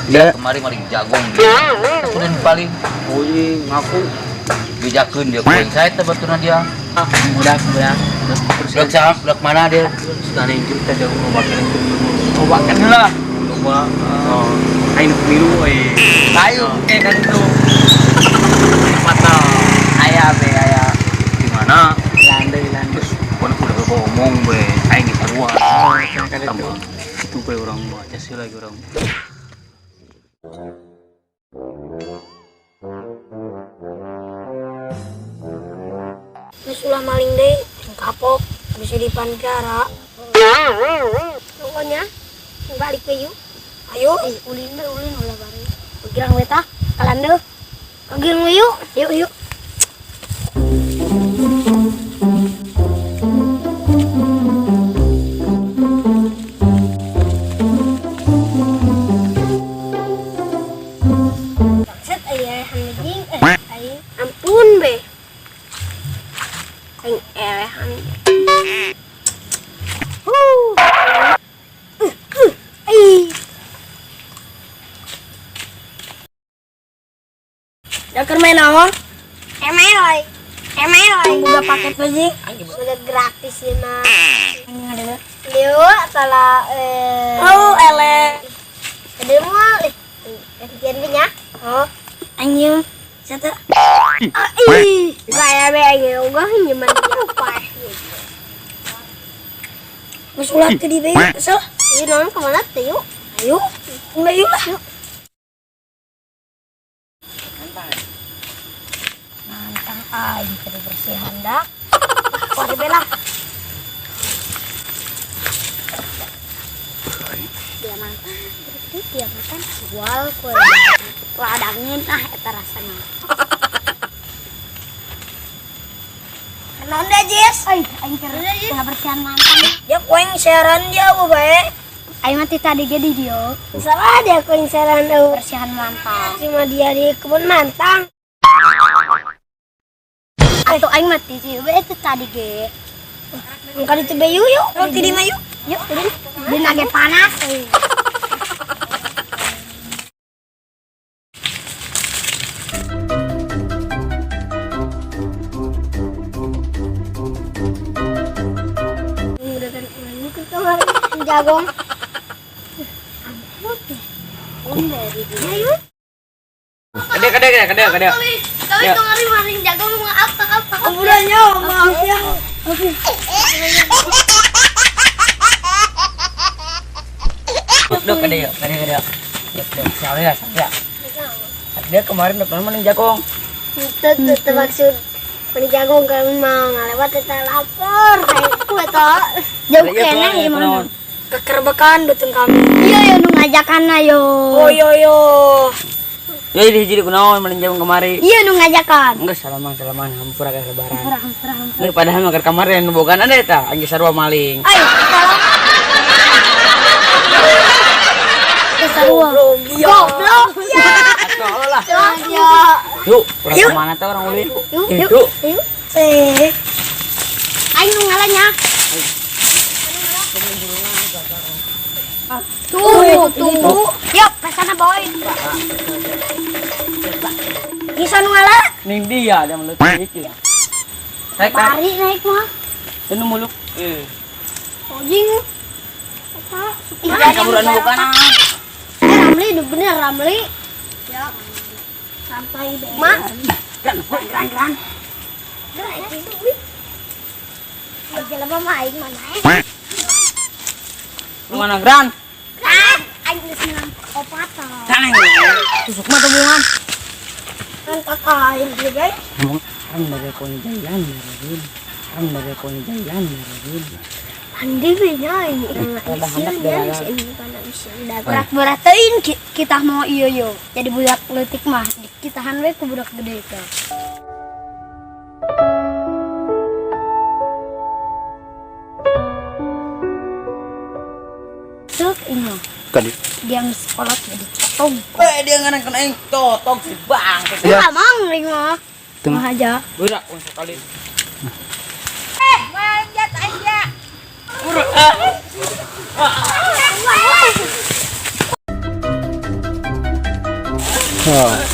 Dia Ya. Kemarin maling jagung dia. Kemudian paling Oh, ngaku. Bejakeun dia kuing saya teh batuna dia. Budak, budak. Budak siapa? Budak mana dia? Sudah yang kita jagung mau pakai. Mau pakai lah. Coba. Oh, aing pemilu eh. Ayo, kayak kan itu. Mata. Aya be aya. Di mana? Landai landai. Terus pun udah ngomong be, aing di sarua. Kan itu. Tambah itu be orang baca sih lagi orang. Geus ulah maling deui, kapok bisa dipanjara. Pokoknya balik we yuk. Ayo, ulin we ulin ulah bari. Girang we tah, kalande. Girang we yuk. Yuk yuk. Set aya hamijing aing ampun be. Aing elehan. Huh. Ih. Dakar main naon? Emeloy. Emeloy. Boga paket baju. Boga gratis sih mah. Liu salah Oh, ele. Ada moal eh. Gantian nya. Oh. Anjing. Satu. Ah, ih. Kayak be aing ogah nyeman apa. Geus ulah teu di be kesel. Ayo naon kemana teh yuk? Ayo. Enggak yuk lah. Yuk. Mantang aing keur bersihan dak. Wah, be lah. Dia makan, itu dia makan jual kue. Ladangin ah eta rasana. Naon da Jis? Ai, aing keur ngabersihan mantang. Dia kuing siaran dia apa bae? Aing mah ti tadi ge di dieu. Salah dia kuing siaran eueuh bersihan mantang. Cuma dia di kebun mantang. Atau aing mah ti dieu bae teh tadi ge. Engka ditu be yuk yuk. Ti di mah yuk. Yuk, ti di. Dina ge panas. Jagung. Ampun. Dari dia yuk. Kade kade kade kade kade. Kami kemarin maling jagung mau apa apa. Ampunannya maaf ya. Oke. Dok kade ya, kade kade. Dok dok, siapa ya, siapa ya. Dia kemarin dok maling jagung. Itu maksud maling jagung kami mau ngalewat kita lapor kayak kue toh. Jauh kene gimana? Kekerbekan beteng kami. Iya yo nu ngajakan ayo. Oh yo yo. Ya di hiji kunaon maling jagung kemari. Iya nu ngajakan. Enggak salaman salaman hampura ka lebaran. Hampura hampura hampura. Ini padahal mah kemarin nu bogan ada eta anjing sarua maling. Ayo tolong. Sarua. Goblok. Ya. Atuh lah. Ya. Yuk, orang kemana teh orang ulin? Yuk, Yuk. yuk. Aing nu ngalanya. Tuh, tuh. Yuk, ke sana boy. Bisa nu ngala? Ning dia ada mulut iki. Naik, naik. Bari naik mah. Ini muluk. Eh. Ojing. Eta, Ih, kabur anu bukan. Ramli, itu bener Ramli. Ya. Sampai deh. Ma. Gran, gran, gran. Gerak itu, wih. Aja lama mah aing mana eh. Mana gran? Gran, aing geus menang opat. Taneng. Tusuk mah tabungan. Kan kakak aing ge guys. Ngomong ang dari jalan meredin. Ang dari jalan meredin. Andi benya ini. Rada handak darah. Berat-berat teuing kita mau iyo yo. Jadi budak leutik mah kitahan we ku budak gede teh. Tuh ini. Kadi. Dia sekolah jadi cotong. Eh dia ngarang kena aing totong si bang. Ya. Emang ring mah. Mah aja. Berak on sekali. Manjat aja. Urut. Bukan.